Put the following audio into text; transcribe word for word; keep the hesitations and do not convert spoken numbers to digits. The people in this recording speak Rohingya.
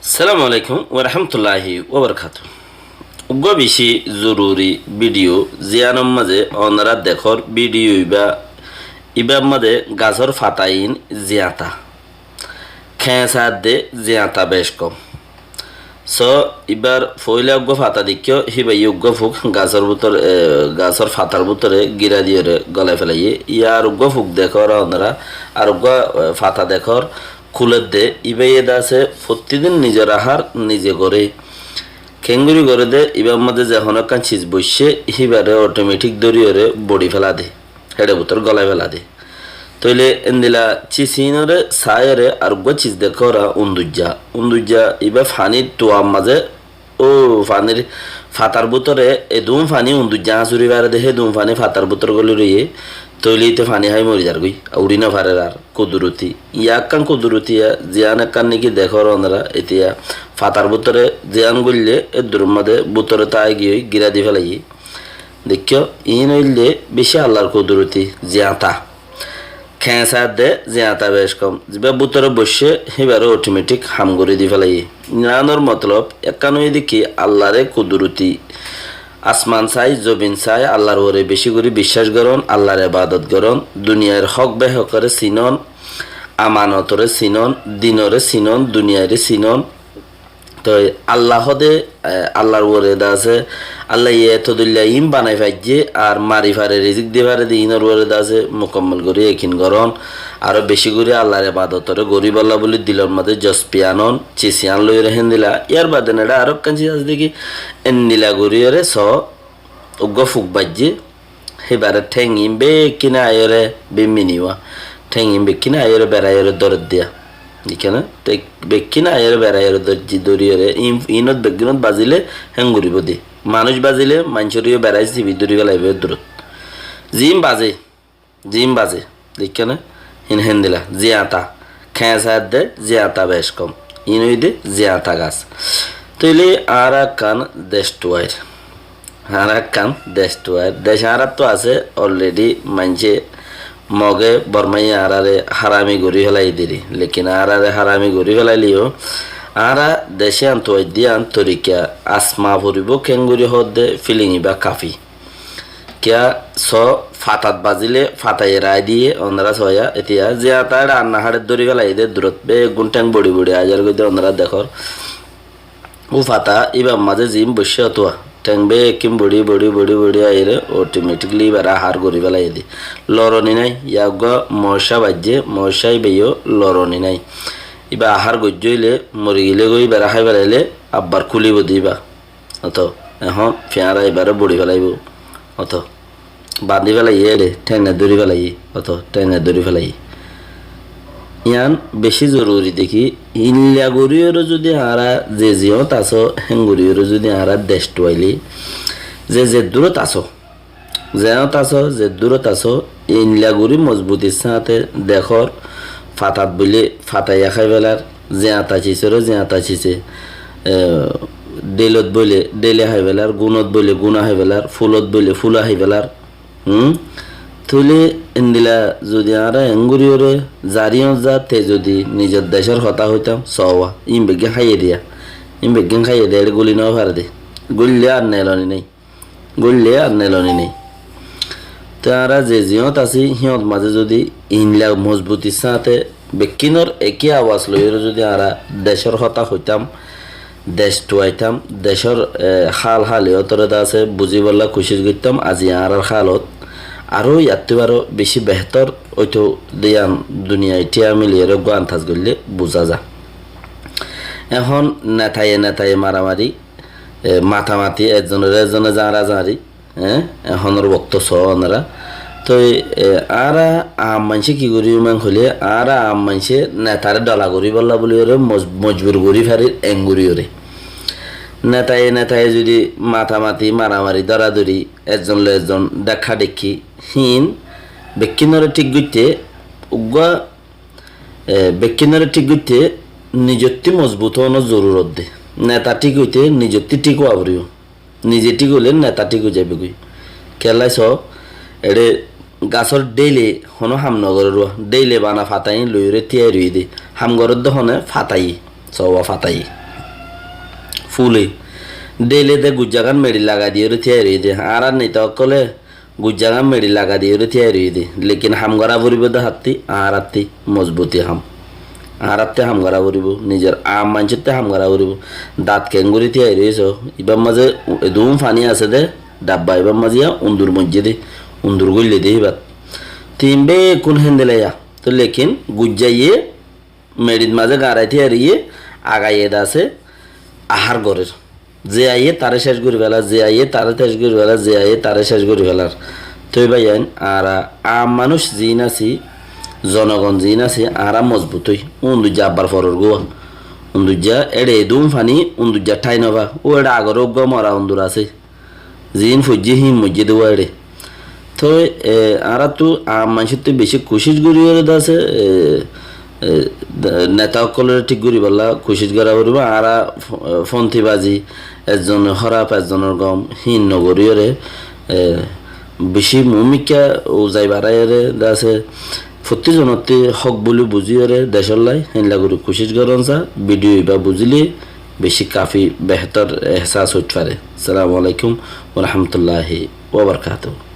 Assalamu alaikum warahmatulláhi wabarakátuhu. Uggúa bicí zoruri bídiyo, ziyánor mazé onorá dekór bídiyo ibá, ibár mazé gasór fata iín ziyañta. Keñsa edde, ziyañta bec kom. Só, ibár foóila uggúa fata deikkó, híbayé uggúa fuk gasór bútore, e, gasór fatar bútore gíra diyóre gólai félaiyé. Yá ar uggúa fuk dekór onorá, ar uggúa, e, fata dekór, kúledde, ibáye de asé fottí din nizor ahár nize goré. Keéngorí goré dé, ibár mazé ze honó ekkán cis boiccé, híbaré otometik dóriyóre bori féla dé, héçe bútore gólai féla dé. Tóile endila cis iínoré saáiyoré ar uggúa cis dekór, undujja. Undujja ibá fanír tuar mazé, ó fanír fatar bútore edún faní undujja añsuri faré dé, hédun faní fatar bútore góli roiyé, tóile íte faní hái mori zargói, uçí nofarér ar, kuduroti. Yá ekkán kuduroti, yá ziyán ekkán néki dekór onorá, etiya fatar bútore ziyán goillé, éddurór mazé bútore tái giyói gíra di félaiyé. Deikkó, iín óilde bicí Allar kuduroti ziyañta. Keñsa edde, ziyañta bec kom. Zibá bútore boiccé, híbaré otometik ham gorí di félaiyé. Yíanor motolob ekkán óiye dé ki, Allaré kuduroti asman sai, zobin sai, Allar uore bicí gorí biccác gorón, Allar ebadot gorón, duniyair hók behókoré sinón, amanotoré sinón, dinoré sinón, duniyairé sinón. Toi Alla hóde, e, Allar uore de asé, Allaye eto dóilla iín banai faijjé, ar mari fare, rizik di fare de iínor uore de asé mukammol gorí ekin gorón, aró bicí gorí Allar ebadotoré goríbolla bóli dilor mazé jospi anón, cis ián loiyóre héndila. Yárbade neçe aró ekkán cis asé dé ki, endila goríyoré só, uggúa fuk baijjé, híbaré théng iín bekkín aiyóre bimminiyúa. Théng iín bekkín aiyóre beraiyóre dóreddiya. Deikkó né? Théng bekkín aiyóre beraiyóre dóri-, dóriyóre iín, iínot bekkínot bazilé héng goríbou dé. Manúic bazilé maincóre yó berai sibi dóri félaibóu durot. Ziín bazé, ziín bazé. Deikkó né? Híin héndila. Ziyañta. Keñsa edde, ziyañta bec kom. Iín óiye dé ziyañta gas. Tóile añára ekkán dec tuair. Añára ekkán dec tuair. Dec añáráttu asé, already maincé Moge Bormaye añáráre hárami gorí félaiyé deri. Lekin añáráre hárami gorí félaileyó, añára dec yían tuaidde yían torika asma foribóu, keéngorí hoódde filing ibá kafi. Kiyá só, fatat bazíle, fataye raái diyé, onorá soóya, etiya ziyañta éçe anna háçet dóri félaiyé dé durot, beggún théng boçi boçi aizar goidé onorá dekór. Ó fata íbar mazé ziín boiccé otóa, théng bekkín boçi, boçi, boçi, boçi aiyóre otometikli íbaré ahár gorí félaiyé dé. Loroni nái, yá eggúa moóccá baijjé, moóccá íbayó loroni nái. Íba ahár goijjé óile, mori gilé goi íbaré hái félailé, abbar kúlibou dé íba. Oto, ehón fiáñra ibáre buri félaibóu. Oto, bañdí félaiyé éçe, thénge dóri félaiyé. Oto, thénge dóri félaiyé. Yián bicí zoruri deki, endilla goríyoré zudi añára ze ziyót asó, héngoríyoré zudi añára dec tuailé, ze zeddúrot asó, zeñót asó, zeddúrot asó, endilla gorí mozbutir sáñte dekór, fatat boilé fataiye hái félar, ziyañta cisoré ziyañta cise, e, dhéilot boilé dhéile hái félar, gúnot boilé gúne hái félar, fúlot boilé fúle hái félar. Hum? Tóile endilla zudi añára engoríyoré zariyót za, te zudi nizor decór hotá hoitám, soówa, íin beggín háiye diya, íin beggín háiye diya, éçe gúli nofaré dé, gúlile ar neloni nái. Gúlile ar neloni nái. Te añára ze ziyót así, híyót mazé zudi endilla mozbutir sáñte bekkínor ekí awas loiyóre zudi añára decór hotá hoitám, dec tuaitám, decór, e, hál háliyotoré de asé buzíbolla kucíc goittám, azi añárár hálot aró yattú aró bicí behétor óito dé yián duniyai thíya miliyóre eggúa antas goillé buzá za. Ehón netaye netaye maramari, e, matamati, ezzonoré ezzone zañrazañri, e, ehónor wokto soó onorá. Toi, e, añára aam maincé ki goríyum en hoilé, añára aam maincé netaré dhola goríbolla bóliyoré moj-, mojbur gorí farir engoríyoré. Netaye netaye zudi matamati, maramari, dóradóri, ezzon loi ezzon dhékka-dhékki, híin bekkínoré thík goitté uggúa E, bekkínoré thík goitté nizottí mozbut óonor zorurot dé. Neta thík óite nizottí thík ówa foribó. Nize thík óile neta thík ói zaibói goi. Kiyólla soó, eçé gasór dhéile honó ham nogorér uwá. Dhéile bana fataiyín loiyóre tíyai roiyé dé. Ham gorédde hone? Fataiyé. Soówa fataiyé. Fule. Dheile de gujjagán meçi lagai diyóre tíai roiyé de. Añárar neta ókkole gujjagán meçi lagai diyóre tíai roiyé de. Lekin ham gorá foribó de hátti, añárátti mozbuti ham. Añárátti ham gorá foribó, nizor aam maincótte ham gorá foribó. Dat keéngorí tíai roiyé só. Ibár mazé edún faní asé de, dabba ibár mazé yá undur moijjé de, undur góille de híbat. Tin bekkún héndilla yá. Toi lekin gujjaye meçit mazé garai tíai roiyé, agaye de asé, ahár gorér. Ze aiyé taré céc gorí felar, ze aiyé taré céc gorí felar, ze aiyé taré céc gorí felar. Toi báiyain, añára aam manúic ziín así, zonogon ziín así, añára mozbut ói. Undujja abbar foror gúa. Undujja éçe edún faní, undujja tháin óiba. Ó éçe agoré uggúa mora undur asé. Ziín foijjé híin moijjé de wá éçe. Toi, e, añáráttu aam maincóttu bicí kucíc goríyoré de asé, e, e, de, neta ókkolóre thík goríbolla kucíc gorá foribó. Añára fo-, e, fontibazi, ezzonor hóraf, ezzonor gom, híin nogoríyoré, e, bicí muúmikká uzai baráiyoré de asé, fottí zonottú hók buli buzíyoré decólla héndilla gorí kucíc gorón sá, bidhiyo ibá buzíle bicí kafi behétor ehsas óit faré. Assalamu alaikum wa rahmatullahi wa barakatuhu.